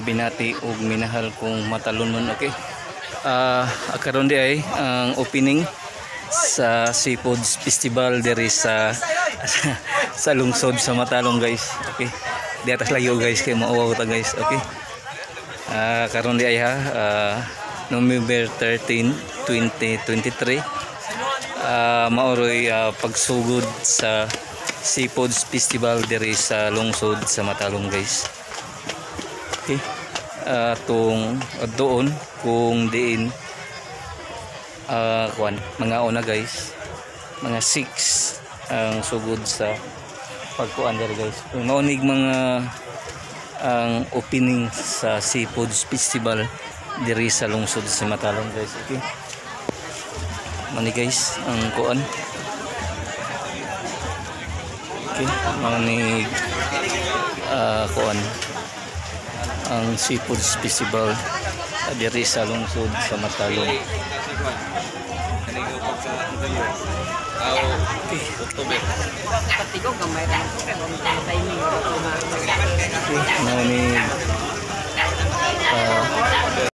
Binati ug minahal kong Matalunon, okay. Karon di ay ang opening sa Seafoods Festival diri sa sa lungsod sa Matalom, guys. Okay. Di atas layo, guys, kay mauwaw ta, guys, okay. Karon di ay ha, November 13, 2023. Maoroy pagsugod sa Seafoods Festival diri sa lungsod sa Matalom, guys. Okay. Tong doon kung diin kuan mga una, guys, mga 6 ang sugod sa pagkuan diri, guys. Maunig mga ang opening sa Seafoods Festival diri sa lungsod sa Matalom, guys, okay. Mani, guys, ang kuan, okay, mani kuan ang Seafoods Festival diri sa lungsod sa Matalom. Patigo gamay ra ko kay wala timing ra ko ma. Okay, mao ni